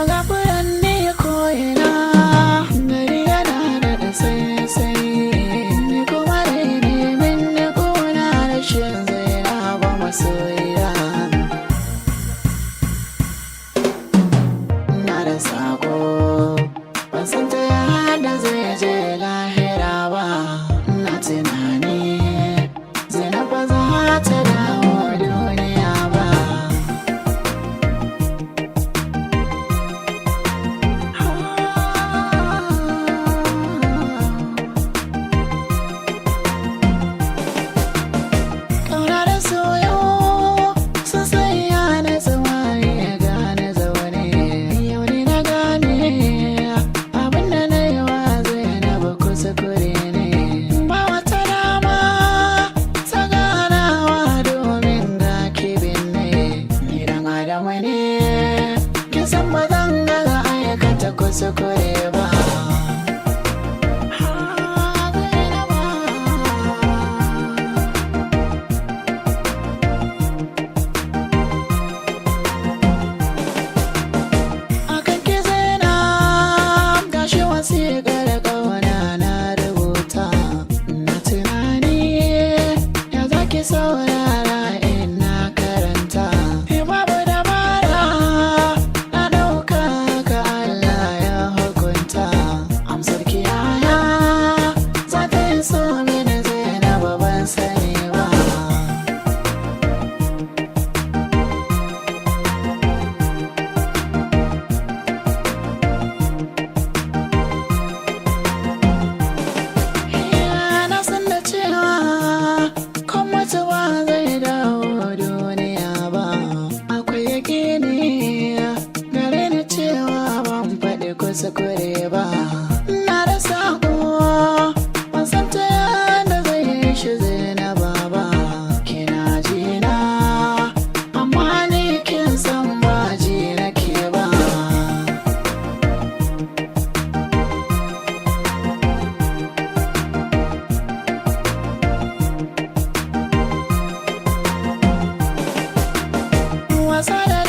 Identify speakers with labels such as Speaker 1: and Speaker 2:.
Speaker 1: Yau ga furanni ko'ina, gari yana daɗa sai, ni kuma rai min na ƙuna rashin Zainaba masoyiya. Na da sako, ban san ta yadda zai je lahira ba. Na tunani Zainab ba za ta dawo duniya ba. Ƙauna da soyo sun sanya na tsawaye gane zaune. Yau ne na gane abin da na yi wa Zainabu kuskure ne. Ba wata dama ta ganawa domin ga kibin ne. Ni dan Adamu ne, kin san ba zan gaza aikata kuskure ba. Zainaba. Akan ki Zainab, gashi wasiƙar ƙauna na rubuta. Na tunani ya zaki saurara in na karanta. Babu dabara, na ɗauka ka Allah ya hukunta. Amsar ki yaya za ta yi so mini Zainab, ban sani ba. Na san da cewa kan mutuwa zai dawo duniya ba. Akwai yaƙini gare ni cewa ban faɗi kuskure ba. Na da saƙo, ban san ta yadda zai yi shi Zainaba ba. Kina jina, amma ni kin san ba ji nake ba. Wasa da